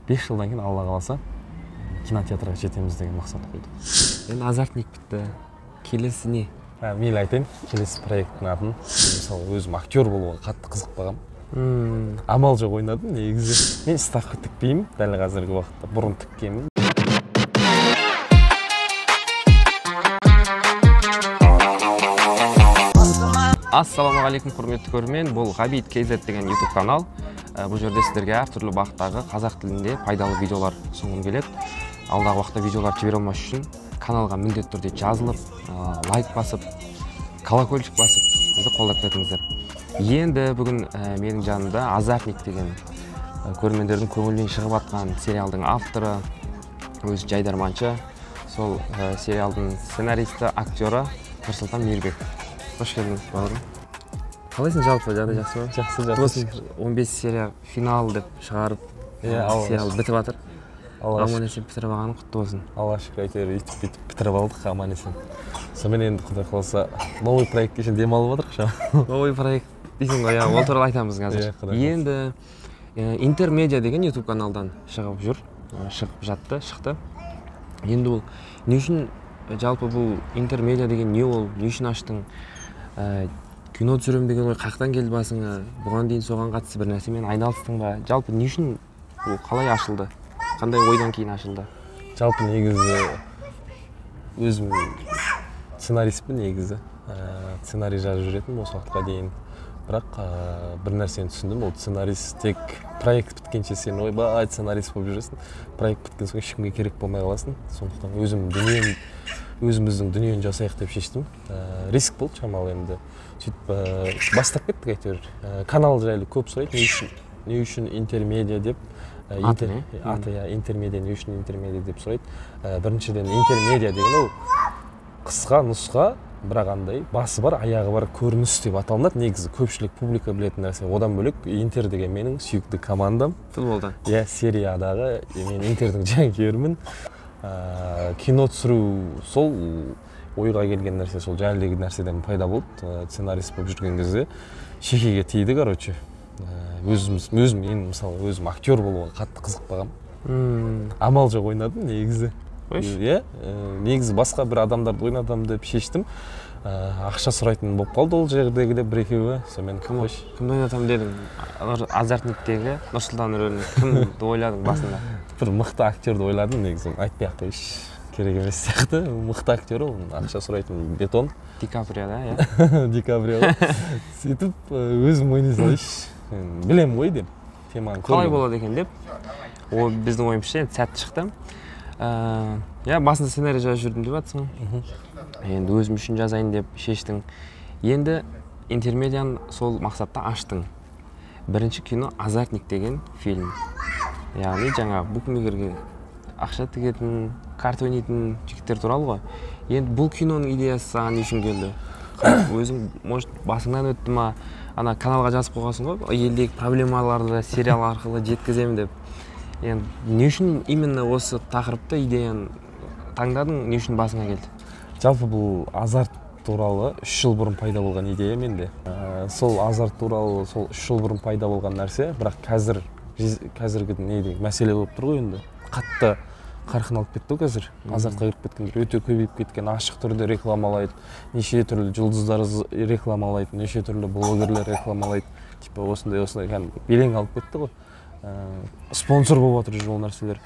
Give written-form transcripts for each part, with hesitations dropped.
5 жылдан кейін Алла қаласа кинотеатрға жетеміз деген мақсат қойдық. Енді «Азартник» бітті. Келесі не? Мейлі айтайын, келесі проекттің атын. Мысалы, өзім актер болуға қатты қызықпағанмын. Амал жоқ ойнадым негізі. Мен ставка тікпеймін дәл қазіргі уақытта. Бұрын тіккенмін. Ассалаумағалейкум, құрметті көрермен. Бұл Ғабит KZ деген YouTube канал. Бұл жерде сіздерге әртүрлі бағыттағы қазақ тілінде пайдалы видеолар ұсынғым келеді. Алдағы уақытта видеолар жібере алмас үшін каналға міндетті түрде жазылып, лайк басып, колокольчик басып, бізді қолдап кетіңіздер. Енді бүгін менің жанымда «Азартник» деген көрермендердің көңілінен шығып жатқан сериалдың авторы, өзі жайдарманшы, сол сериалдың сценаристі, актері Нұрсұлтан Мейірбек. Қош келдің, бауырым. Қалайсың жалпы, жағдай жақсы ма? Жақсы, жақсы. 15 серия финал деп шығарып, сериал бітіп жатыр. Аман есен бітіріп алғаның құтты болсын. Аллаға шүкір, әйтеуір өйтіп бүйтіп бітіріп алдық аман есен. Сонымен енді Құдай қаласа новый проектке шейін демалып жатырмық. Новый проект дейсің ғой, иә, ол туралы айтамыз қазір. Енді Интермедиа деген YouTube каналдан шығып жүр, шығып жатты, шықты. Енді ол не үшін, жалпы бұл Интермедиа деген не ол, не үшін аштың? Кино түсіремін деген ой қаяқтан келді басыңа? Бұған дейін соған қатысты бір нәрсемен айналыстың ба? Жалпы не үшін ол, қалай ашылды? Қандай ойдан кейін ашылды? Жалпы негізі өзім сценаристпін негізі. Сценарий жазып жүретінмін осы уақытқа дейін. Бірақ бір нәрсені түсіндім, ол сценарист тек проект біткенше сен ойбай сценарист болып жүресің. Проект біткен соң ешкімге керек болмай қаласың. Сондықтан өзім дүнием, өзіміздің дүниені жасайық деп шештім. Риск болды шамалы енді. Сөйтіп бастап кеттік әйтеуір. Канал жайлы көп сұрайды, не үшін Интермедиа деп. Аты, иә, Интермедиа, не үшін Интермедиа деп сұрайды. Біріншіден, Интермедиа деген ол қысқа нұсқа, бірақ андай басы бар, аяғы бар көрініс деп аталынады. Негізі көпшілік публика білетін нәрсе. Одан бөлек Интер деген менің сүйікті командам. Футболдан. Иә, сериядағы мен Интердің жанкүйерімін. Кино түсіру сол ойға келген нәрсе, сол жәлдегі нәрседен пайда болды. Сценарист болып жүрген кезде шекеге тиді, короче. Өзім, мен мысалы өзім актер болуға қатты қызықпағанмын. Амал жоқ ойнадым негізі. Иә, негізі басқа бір адамдарды ойнатамын деп шештім. Ақша сұрайтын болып қалды ол жердегі де бір екеуі. Сонымен кімді ойнатамын дедің? «Азартниктегі» Нұрсұлтан рөлін кімді ойладың басында? Бір мықты актерді ойладым негізі, айтпай ақ қойшы, керек емес сияқты. Мықты актер ол, ақша сұрайтын бетон. Ди Каприо да, иә? Ди Каприо. Сөйтіп өзім ойнай салайыншы, білем ғой деп теманы қалай болады екен деп. Ол біздің ойымызша енді сәтті шықты. Иә, басында сценарий жазып жүрдім деп жатсың. Енді өзім үшін жазайын деп шештің. Енді Интермедианы сол мақсатта аштың. Бірінші кино «Азартник» деген фильм. Яғни жаңағы букмекерге ақша тігетін, карта ойнайтын жігіттер туралы ғой. Енді бұл киноның идеясы саған не үшін келді? Өзің, может, басыңнан өтті ма? Ана каналға жазып қойғансың ғой, елдегі проблемаларды сериал арқылы жеткіземін деп. Енді не үшін именно осы тақырыпты, идеяны таңдадың, не үшін басыңа келді? Жалпы бұл азарт туралы 3 жыл бұрын пайда болған идея менде. Сол азарт туралы сол 3 жыл бұрын пайда болған нәрсе, бірақ қазіргі не деген мәселе болып тұр ғой енді. Қатты қарқын алып кетті ғой қазір. Азартқа кіріп кеткендер өте көбейіп кеткен, ашық түрде рекламалайды, неше түрлі жұлдыздар рекламалайды, неше түрлі блогерлер рекламалайды. Типа осындай кәдімгі белең алып кетті ғой. Спонсор болып жатыр ол нәрселер.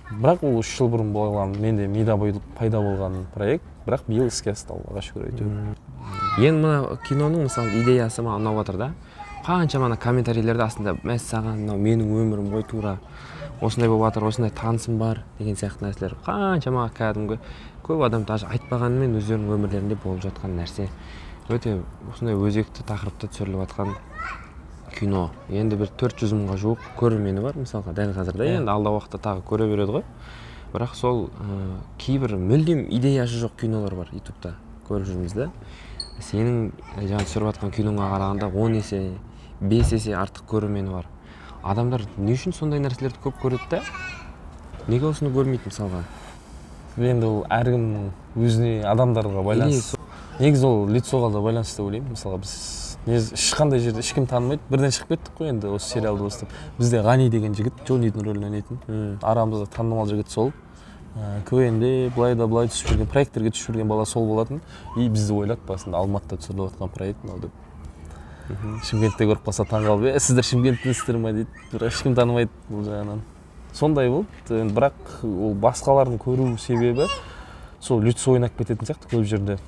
Бірақ ол 3 жыл бұрын болған, менде мида пайда болған проект, бірақ биыл іске асты, Аллаға шүкір әйтеуір. Енді мына киноның мысалы идеясы маған ұнап жатыр да. Қаншама ана комментарийлерді астында мәссаған, мынау менің өмірім ғой тура, осындай болып жатыр, осындай танысым бар деген сияқты нәрселер. Қаншама кәдімгі көп адам даже айтпағанымен өздерінің өмірлерінде болып жатқан нәрсе. Өте осындай өзекті тақырыпта түсіріліп жатқан кино. Енді бір 400 мыңға жуық көрермені бар мысалға дәл қазір да. Енді алдағы уақытта тағы көре береді ғой. Бірақ сол кейбір мүлдем идеясы жоқ кинолар бар YouTube'та көріп жүрміз да. Сенің жаңа түсіріп жатқан киноңа қарағанда 10 есе, 5 есе артық көрермені бар. Адамдар не үшін сондай нәрселерді көп көреді да? Неге осыны көрмейді мысалға? Енді ол әркімнің өзіне, адамдарға байланысты. Негізі ол лицоға да байланысты деп ойлаймын. Мысалға біз Негізі ешқандай жерде ешкім танымайды. Бірден шығып кеттік қой енді осы сериалды бастап. Бізде Ғани деген жігіт, Джонидің рөлін ойнайтын. Арамызда танымал жігіт сол. КВНде былай да былай түсіп жүрген, проекттерге түсіп жүрген бала сол болатын. И бізді ойлады басында Алматыда түсіріліп жатқан проект мынау деп. Шымкентте көріп қалса таңғалып, сіздер Шымкенттенсіздер ма дейді. Бірақ ешкім танымайды бұл жағынан. Сондай болды. Енді бірақ ол басқалардың көру себебі сол лицо ойнап кететін сияқты көп жерде.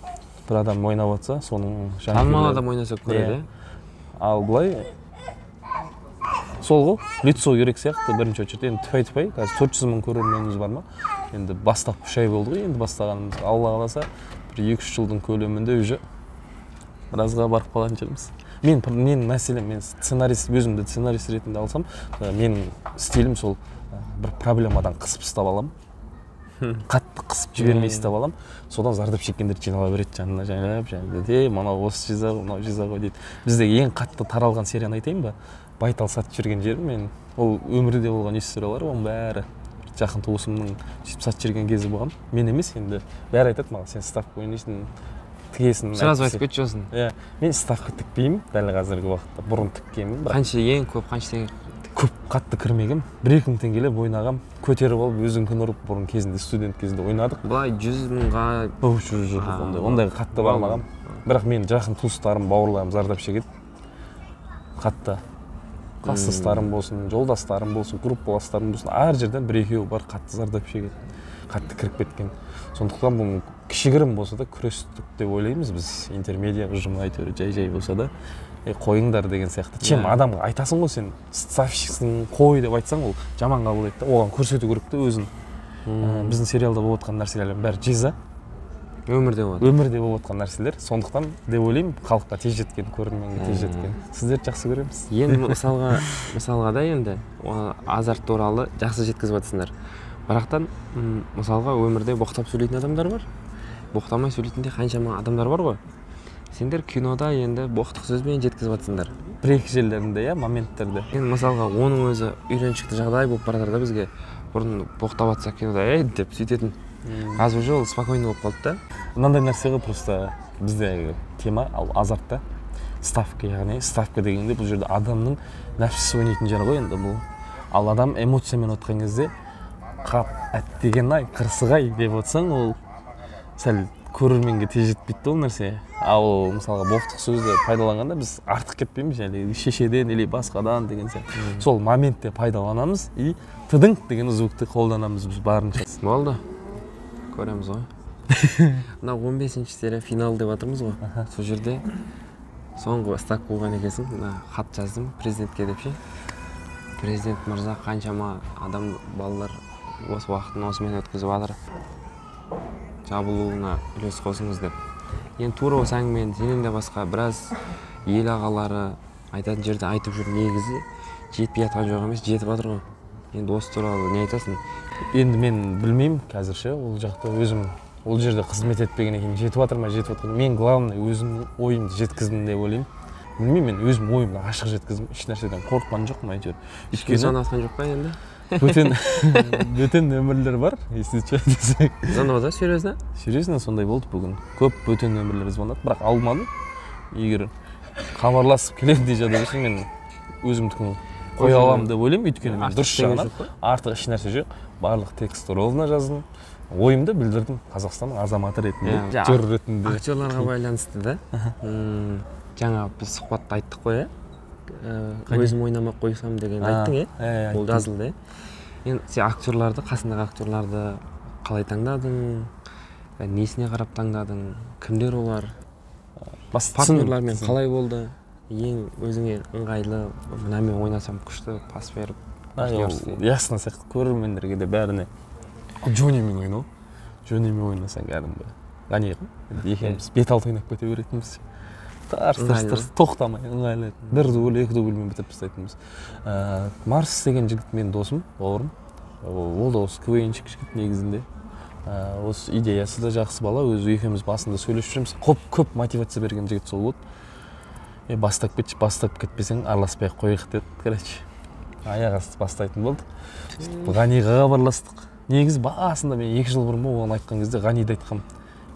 Бір адам ойнап жатса, соның танымал адам ойнаса көреді. Ал былай сол ғой, лицо керек сияқты бірінші очередь. Енді тфәй-тфәй, қазір 400 мың көрерменіміз бар ма? Енді бастап 3 ай болды ғой енді бастағанымыз. Алла қаласа бір 2-3 жылдың көлемінде уже біразға барып қалатын шығармыз. Мен мәселем, мен сценарист, өзімді сценарист ретінде алсам, менің стилім сол бір проблемадан қысып ұстап аламын. Қатты қысып жібермей ұстап аламын. Содан зардап шеккендер жинала береді жанына, жайлап, жайлап. Мынау осы жиза ғой, мынау жиза ғой дейді. Бізде ең қатты таралған серияны айтайын ба? Байтал сатып жүрген жерім мен. Ол өмірде болған историялар, оның бәрі жақын туысымның сөйтіп сатып жүрген кезі болған. Мен емес енді, бәрі айтады маған, сен ставка ойнайсың, тігесің. Сразу айтып кетші осыны. Иә, мен ставка тікпеймін дәл қазіргі уақытта. Бұрын тіккенмін, бірақ қанша ең көп, қанша теңге? Көп қатты кірмегем. 1-2 мың теңгелеп ойнағам, көтеріп алып өзіңкін ұрып, бұрын кезінде студент кезінде ойнадық. Былай 100 мыңға жоқ, ондайға қатты бармағам. Бірақ мен жақын туыстарым, бауырларым зардап шегеді. Қатты. Кластастарым болсын, жолдастарым болсын, группаластарым болсын, әр жерден бір-екеуі бар қатты зардап шегеді, қатты кіріп кеткен. Сондықтан бұл кішігірім болса да күрестік деп ойлаймыз біз. Интермедиа ұжымы әйтеуір жай-жай болса да, қойыңдар деген сияқты. Чем адамға айтасың ғой, сен ставщиксің, қой деп айтсаң, ол жаман қабылдайды да, оған көрсету керек те өзін. Біздің сериалда болып жатқан нәрселердің бәрі жиза. Өмірде болады. Өмірде болып жатқан нәрселер. Сондықтан деп ойлаймын, халыққа тез жеткен, көрерменге тез жеткен. Сіздерді жақсы көреміз. Енді мысалға да енді азарт туралы жақсы жеткізіп жатсыңдар. Бірақтан мысалға өмірде боқтап сөйлейтін адамдар бар. Боқтамай сөйлейтін де қаншама адамдар бар ғой. Сендер кинода енді боқтық сөзбен жеткізіп жатсыңдар. Бір-екі жерлерінде, иә, моменттерде. Енді мысалға оның өзі үйреншікті жағдай болып бара жатыр да бізге. Бұрын боқтап жатса кинода ей деп сөйтетін. Қазір уже ол спокойно болып қалды да. Мынандай нәрсе ғой, просто бізде тема ал азартта ставка, яғни ставка дегенде бұл жерде адамның нәпсісі ойнайтын жер ғой енді бұл. Ал адам эмоциямен отқан кезде қап әттеген-ай, қырсық-ай деп отырсаң, ол сәл көрерменге тез жетпейді ол нәрсе. Ал мысалға боқтық сөзді пайдаланғанда біз артық кетпейміз, яғни шешеден или басқадан деген сияқты. Сол моментте пайдаланамыз и тыдың деген звукты қолданамыз біз барынша. Болды. Көреміз ғой. Мына 15-ші серия финал деп жатырмыз ғой. Сол жерде соңғы ставка қойған екенсің. Мына хат жаздым президентке деп ше. Президент мырза, қаншама адам, балалар осы уақытын осымен өткізіп жатыр. Жабылуына үлес қосыңыз деп. Енді тура осы әңгімені сенен де басқа біраз ел ағалары айтатын жерде айтып жүр. Негізі жетпей жатқан жоқ емес, жетіп жатыр ғой. Енді осы туралы не айтасың? Енді мен білмеймін қазірше, ол жақта өзім ол жерде қызмет етпеген екен, жетіп жатыр ма, жетіп жатқан. Мен главный өзімнің ойымды жеткіздім деп ойлаймын. Білмеймін, мен өзім ойымды ашық жеткіздім, еш нәрседен қорыққан жоқпын әйтеуір. Ешкім звондатқан жоқ па енді? Бөтен нөмірлер бар, если че десең. Звондады, серьезно? Серьезно, сондай болды бүгін. Көп бөтен нөмірлер звондады, бірақ алмадым. Егер хабарласып келеді дей жатыр болса, мен өзімдікін қоя аламын деп ойлаймын, өйткені мен дұрыс жағынан артық еш нәрсе жоқ. Барлық текстті ровно жаздым. Ойымды білдірдім Қазақстанның азаматы ретінде, актер ретінде. Актерларға байланысты да. Жаңа біз сұхбатта айттық қой, өзім ойнамақ қойсам деген айттың, ә? Ол жазылды, ә? Енді сен актерларды, қасындағы актерларды қалай таңдадың? Несіне қарап таңдадың? Кімдер олар? Партнерлармен қалай болды? Ең өзіңе ыңғайлы, мына мен ойнасам күшті, пас беріп. Ясно сияқты көрермендерге де бәріне. Джоннимен ойнау. Джоннимен ойнасаң кәдімгі. Ғани, екеуміз бет алты ойнап кете беретінбіз. Тарс, тарс, тарс, тоқтамай, ыңғайлы. Бір дубль, екі дубльмен бітіріп тастайтынбыз. Марс деген жігіт менің досым, бауырым. Ол да осы КВНщик жігіт негізінде. Осы идеясы да жақсы бала, өзі екеуміз басында сөйлесіп жүрміз. Көп мотивация берген жігіт сол болды. Бастап кетші, бастап кетпесең араласпай қояйық деді, короче. Аяқ асты бастайтын болдық. Ғаниға хабарластық. Негізі басында мен 2 жыл бұрын оған айтқан кезде Ғаниді айтқам.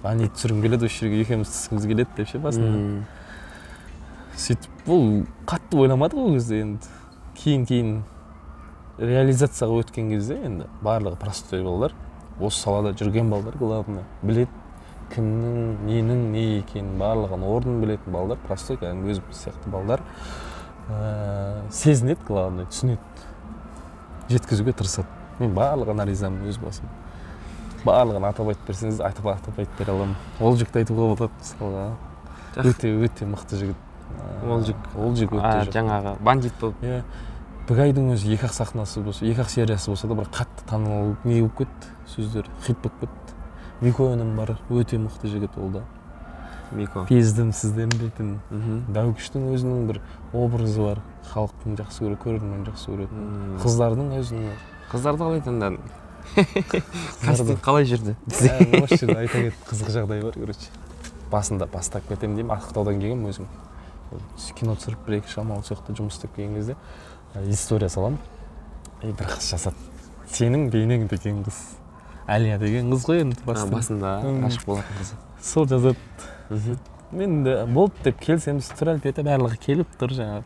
Ғани түсіргім келеді, осы жерге екеуміз түскіміз келеді деп ше басында. Сөйтіп бұл қатты ойламадық ол кезде енді. Кейін реализацияға өткен кезде енді барлығы простой балалар, осы салада жүрген балалар, главное біледі кімнің, ненің не екенін, барлығын орнын білетін балалар, простой кәдімгі өзіміз сияқты балалар сезінеді, главное түсінеді, жеткізуге тырысады. Мен барлығына ризамын өз басым. Барлығын атап айтып берсеңіз, атап айтып бере аламын. Ол жігітті айтуға болады мысалға. Өте мықты жігіт. Ол жігіт өте жаңағы бандит болып. Иә. Бігайдың өзі екі-ақ сахнасы болса, екі-ақ сериясы болса да бір қатты танылып не болып кетті, сөздер хит болып кетті. Мико інім бар, өте мықты жігіт ол да. Мико. Пездім сізден дейтін. Дәукіштің өзінің бір образы бар, халықтың жақсы көретін, көрермен жақсы көретін. Қыздардың өзінің. Қыздарды қалай таңдадың? Кастинг қалай жүрді? Осы жерде айта кететін қызық жағдай бар, короче. Басында бастап кетемін деймін, Ақтаудан келгенмін өзім. Кино түсіріп бір екі шамалы сол жақта жұмыс істеп келген кезде история саламын. И бір қыз жазады. Сенің бейнең деген қыз. Әлия деген қыз ғой енді басында ғашық болатын қыз. Сол жазады. Мен де болды деп келсеміз, түр әлпеті барлығы келіп тұр жаңағы.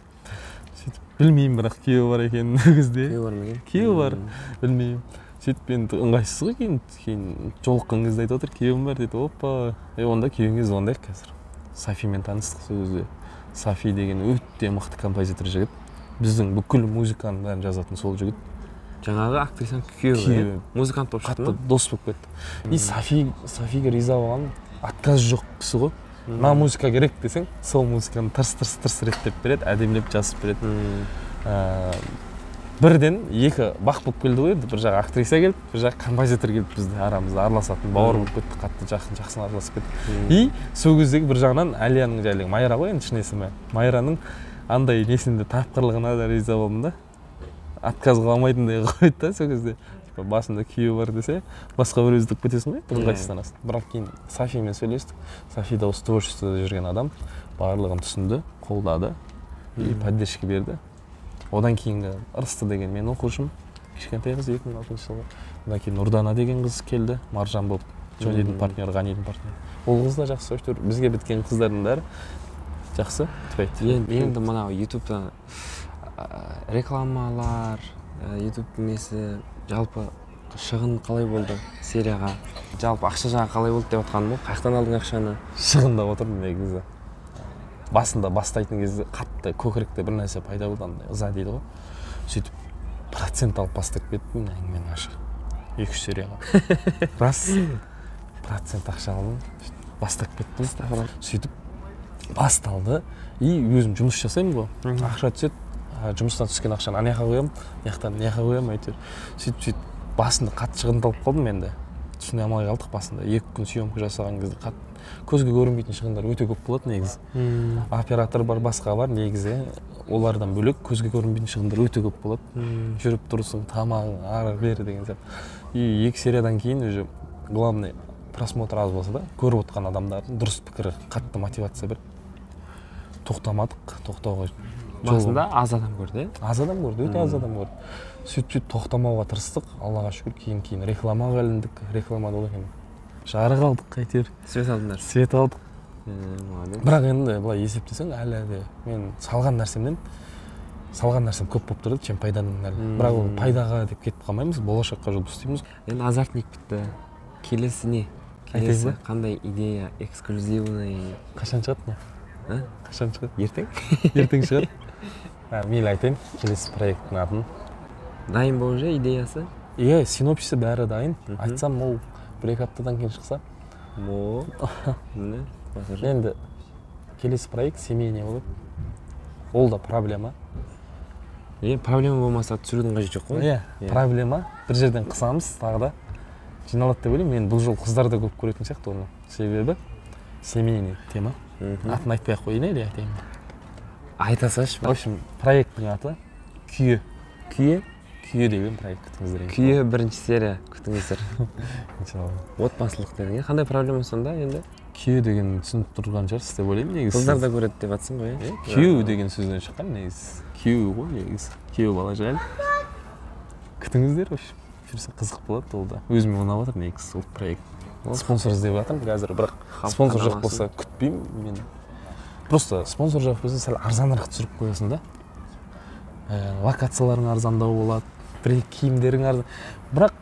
Сөйтіп білмеймін, бірақ күйеуі бар екенін ол кезде. Күйеуі бар ма екен? Күйеуі бар, білмеймін. Сөйтіп енді ыңғайсыз ғой, кейін жолыққан кезде айтып отыр, күйеуім бар дейді. Опа, онда күйеуіңе звондайық қазір. Софимен таныстық сол кезде. Софи деген өте мықты композитор жігіт. Біздің бүкіл музыканың бәрін жазатын сол жігіт. Жаңағы актрисаның күйеуі, музыкант болып шықты ма? Қатты дос болып кетті. И Софиге риза болған, отказ жоқ кісі ғой. Мына музыка керек десең, сол музыканы тырс-тырс-тырс реттеп береді, әдемілеп жазып береді. Бірден екі бақ болып келді ғой енді, бір жағы актриса келді, бір жағы композитор келді, бізді арамызда араласатын бауыр болып кетті, қатты жақын араласып кетті. И сол кездегі бір жағынан Әлияның жайлы, Майра ғой енді шын есімі, Майраның андай несінде тапқырлығына да риза болдым да. Отказ қыла алмайтындай қойды да сол кезде. Типа басында күйеуі бар десе, басқа біреу іздеп кетесің ғой, ыңғайсызданасың. Бірақ кейін Софимен сөйлестік. Софи да осы творчествода жүрген адам, барлығын түсінді, қолдады и поддержка берді. Одан кейінгі Ырысты деген менің оқушым, кішкентай қыз, 2006 жылғы. Одан кейін Нұрдана деген қыз келді, Маржан болып, Джонидің партнері, Ғанидің партнері. Ол қыз да жақсы, әйтеуір бізге біткен қыздардың бәрі жақсы. Енді мынау ютубта рекламалар, ютубтың несі, жалпы шығын қалай болды серияға? Жалпы ақша жағы қалай болды деп жатқаным ғой, қаяқтан алдың ақшаны? Шығындап отырмын негізі. Басында бастайтын кезде қатты көкіректе бір нәрсе пайда болды, андай ыза дейді ғой. Сөйтіп процент алып бастап кеттім, әңгіменің ашығы. 2-3 серияға. Рас, процент ақша алдым, бастап кеттім. Сөйтіп басталды. И өзім жұмыс жасаймын ғой. Ақша түседі, жұмыстан түскен ақшаны ана жаққа қоямын, мына жақтан мына жаққа қоямын әйтеуір. Сөйтіп басында қатты шығындалып қалдым енді. Түсіне алмай қалдық басында. 2 күн съемка жасаған кезде қатты көзге көрінбейтін шығындар өте көп болады негізі. Оператор бар, басқа бар, негізі олардан бөлек көзге көрінбейтін шығындар өте көп болады. Жүріп тұрсың, тамағың ары бері деген сияқты. И 2 сериядан кейін уже главный просмотр аз болса да, көріп отқан адамдардың дұрыс пікірі қатты мотивация берді. Тоқтамадық, тоқтауға басында аз адам көрді, аз адам көрді, өте аз адам көрді. Сөйтіп тоқтамауға тырыстық, Аллаға шүкір, кейін рекламаға іліндік, рекламада одан кейін жарық алдық әйтеуір. Свет алдыңдар. Свет алдық. Бірақ енді былай есептесең, әлі де мен салған нәрсемнен салған нәрсем көп болып тұрды, чем пайданың әлі. Бірақ ол пайдаға деп кетіп қалмаймыз, болашаққа жұмыс істейміз. Енді азартник бітті. Келесі не? Келесі қандай идея, эксклюзивный? Қашан шығады не? Қашан шығады? Ертең? Ертең шығады. Мейлі айтайын, келесі проекттің атын. Дайын ба уже идеясы? Иә, синопсисі бәрі дайын. Айтсам, ол 1-2 аптадан кейін шықса. Енді келесі проект семейный болады. Ол да проблема. Проблема болмаса түсірудің қажеті жоқ қой. Иә, проблема. Бір жерден қысамыз, тағы да жиналады деп ойлаймын. Мен бұл жолы қыздар да көп көретін сияқты оны. Себебі семейный тема. Атын айтпай ақ қояйын или айтайын ба? Айта салшы. В общем, проекттің аты Күйе. Күйе? Күйе деген проект, күтіңіздер. Күйе бірінші серия, күтіңіздер. Отбасылық деген. Қандай проблема сонда енді? Күйе деген түсініп тұрған шығарсыз деп ойлаймын негізі. Қыздар да көреді деп жатсың ғой, иә? Күйеу деген сөзден шыққан негізі. Күйеу ғой негізі. Күйеу бала жайлы. Күтіңіздер, в общем. Бұйырса қызық болады ол да. Өзіме ұнап жатыр негізі ол проект. Спонсор іздеп жатырмын қазір, бірақ спонсор жоқ болса күтпеймін мен. Просто спонсор жауып қойса, сәл арзанырақ түсіріп қоясың да. Локацияларың арзандау болады, бір киімдерің арзан. Бірақ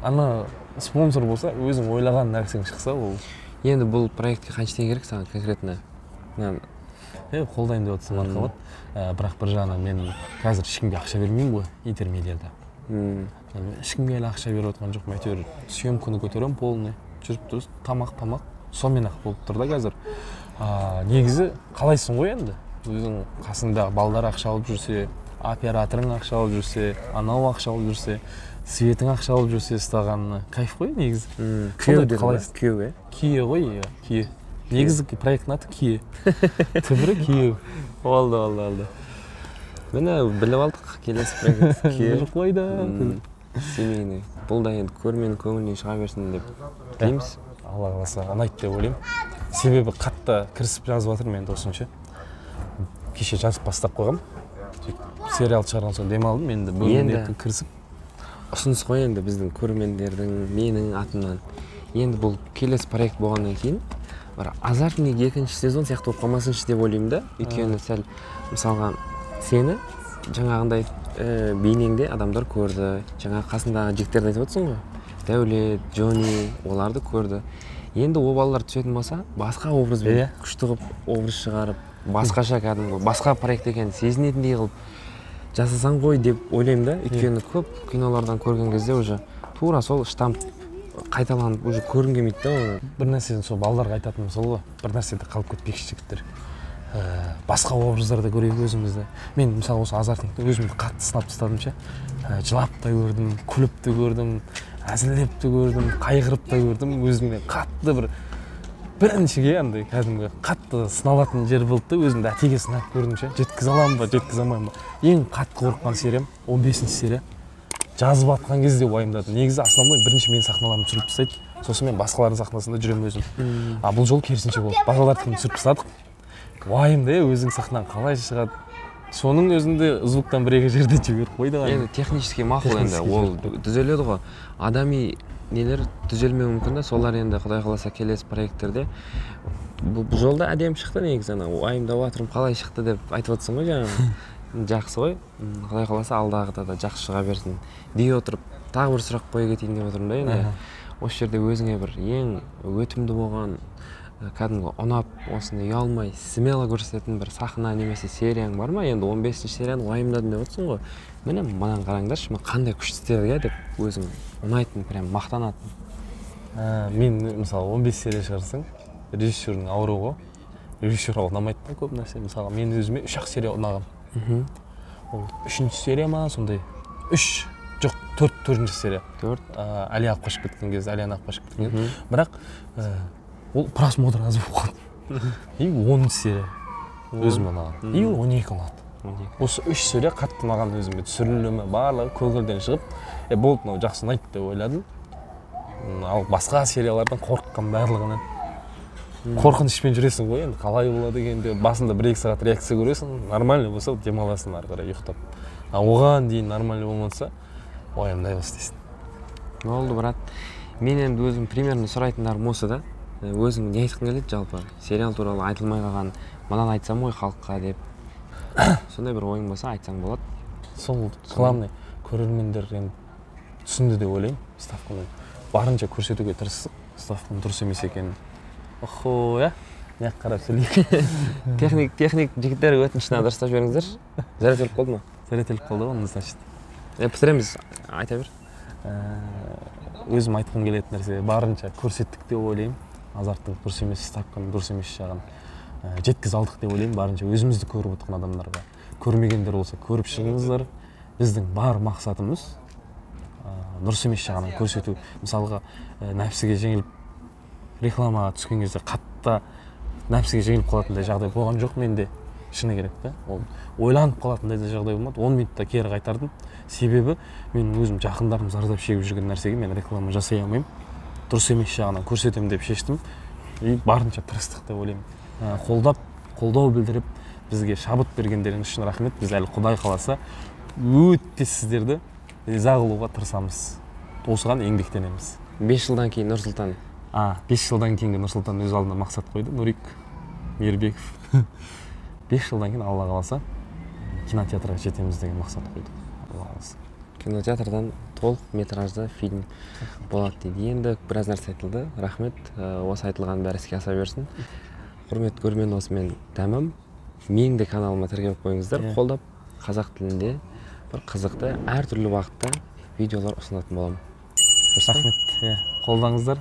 ана спонсор болса, өзің ойлаған нәрсең шықса, ол. Енді бұл проектке қанша теңге керек саған конкретно? Қолдайын деп отырсам, мархабат. Бірақ бір жағынан мен қазір ешкімге ақша бермеймін ғой интермедиада. Ешкімге әлі ақша беріп отырған жоқпын, әйтеуір съемканы көтеремін полный, жүріп тұрыс, тамақ-памақ сонымен ақ болып тұр да қазір. Негізі қалайсың ғой енді, өзің қасыңдағы балдар ақша алып жүрсе, операторың ақша алып жүрсе, анау ақша алып жүрсе, светің ақша алып жүрсе, ұстағанына кайф қой негізі. Күйеу деді ғой, күйеу, е? Күйе ғой, иә, күйе. Негізі проекттің аты күйе. Түбірі күйеу. Oldu, oldu, oldu. Міне, біліп алдық, келесі проект күйе. Біліп қойды. Семейный. Бұл да енді көрерменнің көңілінен шыға берсін деп тілейміз. Алла қаласа ұнайды деп ойлаймын. Себебі қатты кірісіп жазып жатырмын енді осынша. Кеше жазып бастап қойғам. Сөйтіп сериал шығарған соң демалдым, енді бүгін ертең кірісіп. Ұсыныс қой енді біздің көрермендердің, менің атымнан. Енді бұл келесі проект болғаннан кейін бір азартный екінші сезон сияқты болып қалмасыншы деп ойлаймын да. Өйткені сәл мысалға сені жаңағындай бейнеңде адамдар көрді. Жаңа қасындағы жігіттерді айтып отырсың ғой. Дәулет, Джонни, оларды көрді. Енді ол балалар түсетін болса, басқа образбен күшті қылып образ шығарып, басқаша кәдімгі басқа проект екенін сезінетіндей қылып жасасаң ғой деп ойлаймын да. Өйткені көп кинолардан көрген кезде уже тура сол штамп қайталанып уже көргім келмейді да оны. Бір нәрсені сол балаларға айтатыным сол ғой, бір нәрседе қалып кетпекші жігіттер. Басқа образдарда көрейік өзімізді. Мен мысалы осы азартникті өзімді қатты сынап тастадым ше. Жылап та көрдім, күліп те көрдім, әзілдеп те көрдім, қайғырып та көрдім. Өзімде қатты бір біріншіге андай кәдімгі қатты сыналатын жер болды да, өзімді әтеге сынап көрдім ше. Жеткізе аламын ба, жеткізе алмаймын ба. Ең қатты қорыққан сериям 15-ші серия. Жазып атқан кезде уайымдадым. Негізі основной бірінші менің сахналарымды түсіріп тастайды, сосын мен басқалардың сахнасында жүремін өзім. А бұл жолы керісінше болды. Басқалардікін түсіріп тастадық. Уайымда өзің сахнаң қалай шығады. Соның өзінде звуктан бір-екі жерде жіберіп қойды. Енді технически мақұл енді, ол түзеледі ғой. Адами нелер түзелмеуі мүмкін да, солар енді Құдай қаласа келесі проекттерде. Бұл жолда әдемі шықты негізі, ана уайымдап жатырмын қалай шықты деп айтып отырсың ғой жаңа. Жақсы ғой, Құдай қаласа алдағыда да жақсы шыға берсін дей отырып, тағы бір сұрақ қоя кетейін деп отырмын да енді. Осы жерде өзіңе бір ең өтімді болған, кәдімгі ұнап, осыны ұялмай, смело көрсететін бір сахна немесе серияң бар ма? Енді 15-ші серияны уайымдадым деп отырсың ғой. Міне, мынаны қараңдаршы, мен қандай күшті істедік, деп өзің ұнайтын, прям мақтанатын. Мен мысалы 15 серия шығарсаң, режиссердің ауруы ғой. Режиссерға ұнамайды да көп нәрсе. Мысалы, мен өзіме 3-ақ серия ұнаған. Ол 3-ші серия ма, сондай 3, жоқ, 4-ші серия. 4. Әли алып қашып кеткен кезде, Әлияны алып қашып кеткен кезде. Бірақ ол просмотр аз болып қалды. И 10 серия өзіме ұнаған. И 12 ұнады. Осы 3 серия қатты ұнаған өзіме. Түсірілімі барлығы көңілден шығып, болды, мынау жақсы ұнайды деп ойладым. Ал басқа сериялардан қорыққан барлығынан. Қорқынышпен жүресің ғой енді, қалай болады екен деп басында 1-2 сағат реакция көресің, нормально болса демаласың ары қарай ұйықтап. А оған дейін нормально болмаса, уайымдай бастайсың. Болды, брат. Мен енді өзім примерно сұрайтындарым осы да. Өзің не айтқың келеді жалпы? Сериал туралы айтылмай қалған, мынаны айтсам ғой халыққа деп. Сондай бір ойың болса айтсаң болады. Сол главный көрермендер енді түсінді деп ойлаймын. Ставканы барынша көрсетуге тырыстық, ставканың дұрыс емес екенін. Охо, я? Не қарап сөйлейік. Техник жігіттер өтініш дұрыстап жіберіңіздер. Заряд өліп қалды ма? Заряд өліп қалды ғой, значит. Бітіреміз, айта бер. Өзім айтқым келетін нәрсе, барынша көрсеттік деп ойлаймын. Азарттың дұрыс емес, ставканың дұрыс емес жағын жеткізе алдық деп ойлаймын. Барынша өзімізді көріп отырған адамдарға, көрмегендер болса көріп шығыңыздар. Біздің бар мақсатымыз дұрыс емес жағынан көрсету. Мысалға, нәпсіге жеңіліп рекламаға түскен кезде қатты нәпсіге жеңіліп қалатындай жағдай болған жоқ менде, шыны керек та. Ол ойланып қалатындай да жағдай болмады. 10 минутта кері қайтардым. Себебі мен өзім жақындарым зардап шегіп жүрген нәрсеге мен реклама жасай алмаймын. Дұрыс емес жағынан көрсетемін деп шештім. И барынша тырыстық деп ойлаймын. Қолдау білдіріп, бізге шабыт бергендеріңіз үшін рахмет. Біз әлі Құдай қаласа өте сіздерді риза қылуға тырысамыз. Осыған еңбектенеміз. 5 жылдан кейін Нұрсұлтан. 5 жылдан кейінгі Нұрсұлтан өз алдына мақсат қойды. Нурик Мейірбеков. 5 жылдан кейін, Алла қаласа, кинотеатрға жетеміз деген мақсат қойдық, Алла қаласа. Кинотеатрдан толық метражды фильм болады дейді. Енді біраз нәрсе айтылды, рахмет. Осы айтылғанның бәрі іске аса берсін. Құрметті көрермен, осымен тәмам. Менің де каналыма тіркеліп қойыңыздар, қолдап, қазақ тілінде бір қызықты әртүрлі бағытта видеолар ұсынатын боламын. Дұрыс па? Рахмет, иә, қолдаңыздар.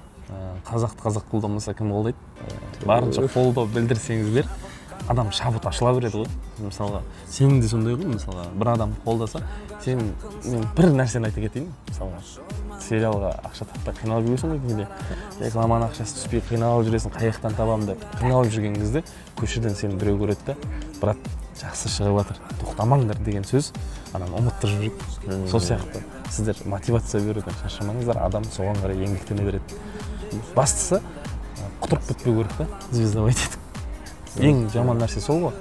Қазақты қазақ қолдамаса, кім қолдайды? Барынша қолдау білдірсеңіздер, адам шабыт ашыла береді ғой. Мысалға, сенің де сондай ғой. Мысалға, бір адам қолдаса, сен, мен бір нәрсені айта кетейін. Мысалға, сериалға ақша таппай қиналып жүресің ғой кейде, рекламаның ақшасы түспей қиналып жүресің, қай жақтан табамын деп қиналып жүрген кезде көшеден сені біреу көреді да: «Брат, жақсы шығып жатыр, тоқтамаңдар», — деген сөз ананы ұмыттырып жібереді. Сол сияқты сіздер мотивация беруден шаршамаңыздар, адам соған қарай еңбектене береді. Бастысы, құтырып кетпеу керек та, звездовать етіп. Ең жаман нәрсе сол ғой.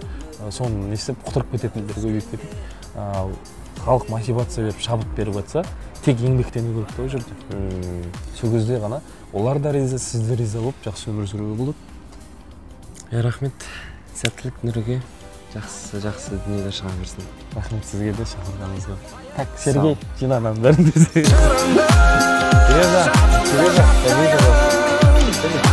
Соны не істеп, құтырып кететіндер көбейіп кетеді. Ал халық мотивация беріп, шабыт беріп жатса, тек еңбектену керек та ол жерде. Сол кезде ғана олар да риза, сіз де риза болып, жақсы өмір сүруге болады. Иә, рахмет, сәттілік, Нұреке, жақсы жақсы дүниелер шыға берсін. Рахмет сізге де шақырғаныңызға. Так, Сергей, жина ананың бәрін. Сережа, Сережа, возьми, пожалуйста.